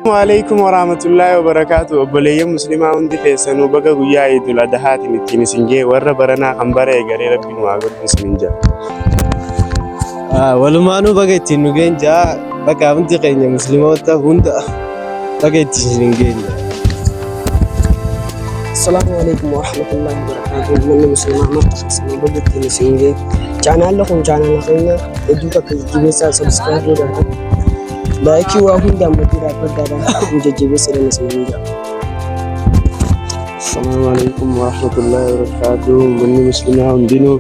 Alaikum warahmatullahi wabarakatuh. Obboleeyyan muslimaa hundi keessanuu baga guyyaa Iidul Adhaatiin ittiin isin ga'e. Warra baranaa kan bara eegalee Rabbiin waa godhu isinin jedha. Walumaanuu baga ittiin nu geenye jaa. Bakka hundi keenya musliimoota hunda baga ittiin isin geenye. Assalamu alaikum warahmatullahi wabarakatuh. Uummanni musliimaa marti keessanuu baga ittiin isin ga'e. Chaanaalli kun chaanaala keenya hedduu takka jajjabeessaa, subscribe godhaa. Like waa hundaan maddii dhaabbadhaadhaan nu jajjabeessaa isiniin jedha. Assalamu alaikum warahmatullahi wabarakatuh. Uummanni muslimaa hundinuu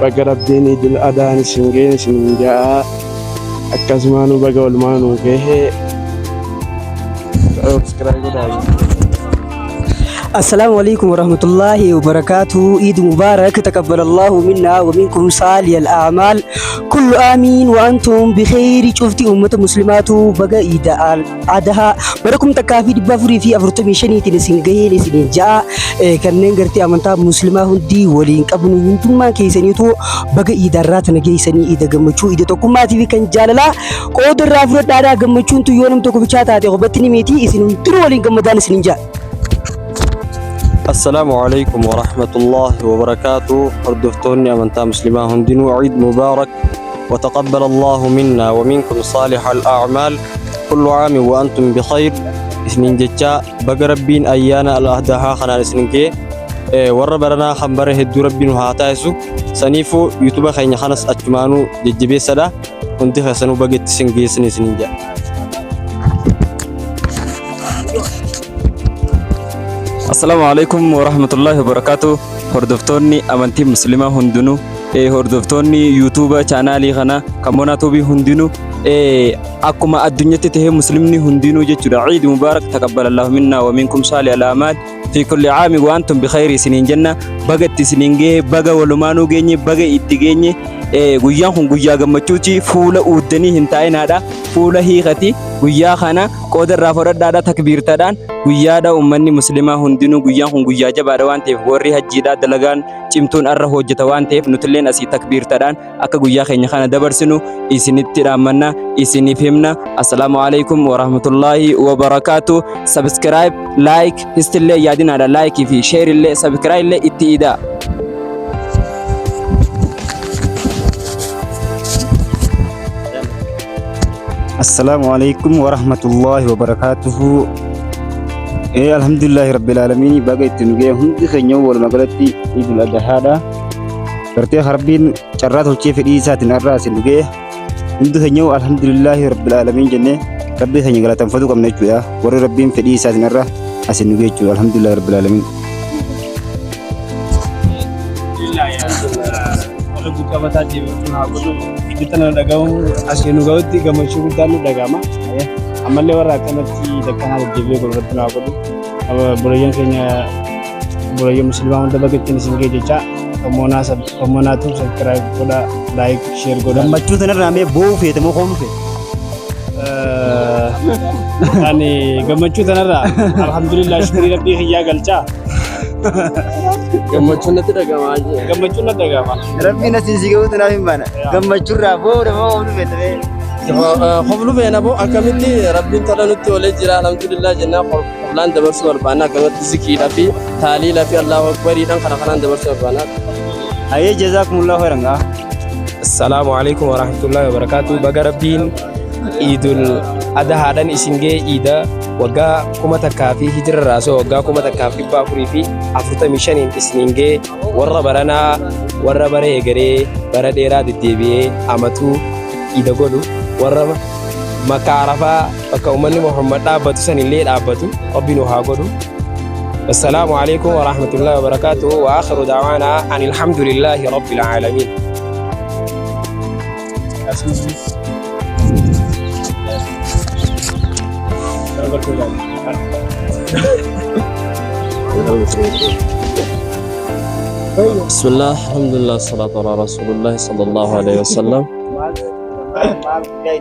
baga Rabbiin Iidul Adhaan isin ga'e isinin ja'a. Akkasumaanuu baga walumaanuu gahe. Subscribe godhaa. السلام عليكم ورحمة الله وبركاته. عيد مبارك، تقبل الله منا ومنكم صالح الأعمال، كل عام وأنتم بخير. شفتي أمة مسلمات baga عيد الأضحى bara 1445tiin isin gaheen isin ja'a. Kanneen gartee amantaa muslimaa hundi waliin qabnu hundummaa keessaniitu baga iidarraa tana geessanii. Iida gammachuu, iida tokkummaatii fi kan jaalalaa qooda irraa fudhadhaadhaa. Gammachuun tu yoo nam tokko bichaa taate qobatti ni miti, isin hundinuu waliin gammadaan isin ja'a. السلام عليكم ورحمة الله وبركاته. Hordoftoonni amantaa muslimaa hundinuu عيد مبارك وتقبل الله منا ومنكم صالح الأعمال، كل عام وأنتم بخير isinin jecha. Baga Rabbiin ayyaana al-Adhaa kanaan isin ga'e. Warra baranaa kan bara hedduu Rabbiin nu haa taasisu. Saniifuu YouTube keenya kanas achumaanuu jajjabeessadha. Hundi keessanuu baga itti isin geessan isinin jedha. Assalaamu alaikum warahmatullahi wabarakatuh. Hordoftoonni amantii musliimaa hundinuu, hordoftoonni YouTube chaanaalii kana kan Monaa Tuubii hundinuu, akkuma addunyaatti tahee muslimni hundinuu jechuudha. عيد مبارك، تقبل الله منا ومنكم صالح الأعمال، في كل عام وأنتم بخير isiniin jenna. Baga itti isiniin gahe, baga walumaanuu geenye, baga itti geenye. Guyyaan kun guyyaa gammachuuti. Fuula uuddanii hin taa'inaadha. Fuula hiikati. Guyyaa kana qooda irraa fudhadhaadha takbiirtadhaan. Guyyaadha uummanni musliimaa hundinuu guyyaan kun guyyaa jabaadha waan ta'eef, warri hajjiidhaa dalagaan cimtuun arra hojjeta waan ta'eef, nutilleen asii takbiirtadhaan akka guyyaa keenya kana dabarsinu isinitti dhaammanna, isiniif himna. Assalaamu alaikum warahmatullaahi wabarakaatu. Subscribe, like histillee yaadinaadha. Like fi share illee, subscribe illee itti idaa. السلام عليكم ورحمة الله وبركاته. الحمد لله رب العالمين. Baga itti nu ga'e hundi keenya. Walumaa galatti Idul Adhaadha. Gartee Rabbiin carraa tolchee fedhii isaatiin har'aa isin nu ga'e. Hundi keenya الحمد لله رب العالمين jennee Rabbii keenya galateeffachuu qabna jechuudha. Warri Rabbiin fedhii isaatiin har'a asin nu ga'e jechuudha. الحمد لله رب العالمين. Warra guddaa mataa deebi'uun haa godhu. Itti tana dhaga'uun asii nu ga'utti gammachuu guddaan nu dhaga'ama. Ammallee warra akkanatti dakkanaa deddeebi'ee godhu Rabbi nu haa godhu. Obboleeyyan keenya, obboleeyyan musliimaa hunda baga ittiin isin ga'e jecha. Kamoonaatu subscribe godha, like, share godha. Gammachuu sanarraa mee boo'uu feete moo koomuu feete? Ani gammachuu tanarraa alhamdulillah shukrii Rabbii kiyyaa galchaa. Gammachuun natti dhagamaa jira. Gammachuun natti dhaga'ama. Rabbiin asiin si ga'uutu naaf hin baana. Gammachuurraa boo'uudha moo koomuu feete mee? Koflu feena boo, akkamitti Rabbiin tola nutti oolee jira, alhamdulillah jennaa koflaan dabarsuu barbaanna. Akkamatti zikiidhaa fi taaliilaa fi Allahu akbariidhaan kana kanaan dabarsuu barbaanna. Hayyee, جزاكم الله خيرا gaa. السلام عليكم ورحمة الله وبركاته. Baga Rabbiin Iidul Adhaadhaan isin ga'e. Iida waggaa 1000 fi hijira raasoo waggaa 1445n isiniin ga'e. Warra baranaa, warra bara eegalee bara dheeraa deddeebi'ee amatuu iida godhu, warra Makka Arafaa bakka uummanni Muhammad dhaabbatu sanillee dhaabbatu Rabbi nu haa godhu. السلام عليكم ورحمة الله وبركاته، وآخر دعوانا أن الحمد لله رب العالمين. بسم الله، الحمد لله، الصلاة على رسول الله صلى الله عليه وسلم.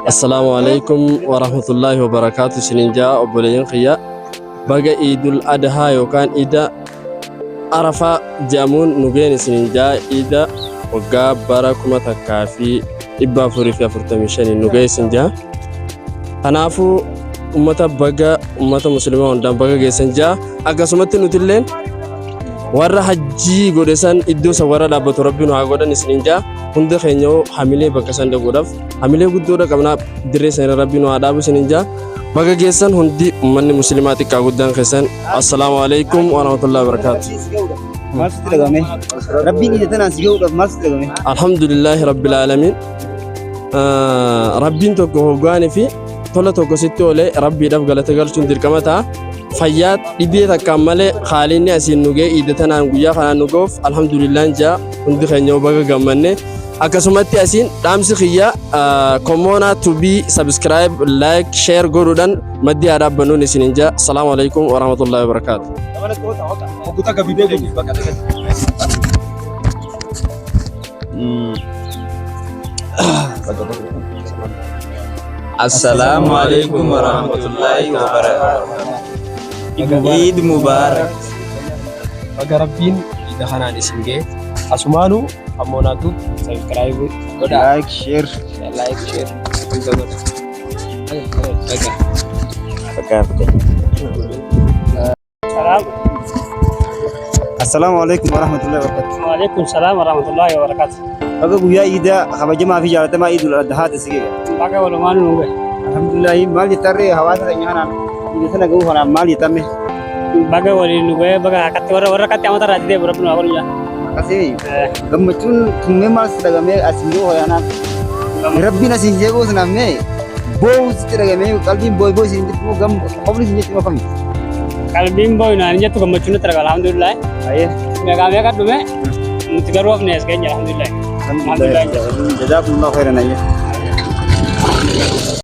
السلام عليكم ورحمة الله وبركاته. Isinin jaa obboleeyyan kiyya, baga Iidul Adhaa yookaan Iida Arafaa jedhamuun nu ga'een isinin jaa. Iida waggaa bara 1445 nu ga'e isin jaa. Kanaafuu Ummata baga ummata muslimaa hundaan baga geessan jaa. Akkasumatti nutilleen warra hajjii godhe san iddoo san warra dhaabbatu Rabbi nu haa godhan isiniin jaa. Hunda keenya hamilee bakka san dhaquudhaaf hamilee guddoodha qabnaa, dirree san Rabbi nu haa dhaabu isiniin jaa. Baga geessan hundi ummanni muslimaa xiqqaa guddaan keessan. Assalaamu alaikum warahmatullahi wabarakaatu. Maal sitti dhagahame? Rabbiin ija tanaan si gahuudhaaf maal sitti dhagahame? Alhamdulillahi rabbil alamin. Rabbiin tokko hoggaanii fi tola tokko sitti oolee Rabbiidhaaf galata galchuun dirqama ta'a. Fayyaa dhibee takkaan malee haalinni asiin nu ga'e, iida tanaan guyyaa kanaan nu ga'uuf alhamdulillaan jaa. Hundi keenya baga gammanne. Akkasumatti asiin dhaamsi kiyya Kommoonaa Tubii subscribe, like, share godhuudhaan maddii haa dhaabbannuun isiniin jaa. Assalaamu alaikum warahmatullahi wabarakaatu. Assalaamu alaikum warahmatullahi wabarakatuh. Eid Mubarak. Baga Rabbiin iida kanaan isin ga'e. Asumaanuu Amoonaatu subscribe godhaa. Like, share. Like, share hunda godhaa. Baga. Bakka. Salaam. Assalaamu alaikum warahmatullahi wabarakatuh. Waalaikum salaam warahmatullahi wabarakatuh. Baga guyyaa iidaa kabajamaa fi jaalatamaa Iidul Adhaati si ga'e. Baga walumaan nu gahe. Alhamdulillahi, maal jettarree hawaasa keenya kanaan, iida sana ga'uu kanaan maal jettame? Baga waliin nu gahe, baga akkatti warra akkatti amata irraa didee Rabbi nu haa godhu jaa. Akkasii gammachuun tummee maal sitti dhagamee asiin ga'uu kanaan? Rabbiin asiin jeequu sanaaf mee boo'uu sitti dhagamee, qalbiin boo'i boo'i siin jettu moo gam qofni siin jettu moo kami? Qalbiin boo'i naan jettu, gammachuun nutti dhagala, alhamdulillah. Ayyee. Meeqaa meeqa dhume, nuti garuu hafne as keenya, alhamdulillah. Alhamdulillah. Jazakumullahu khairan, ayyee.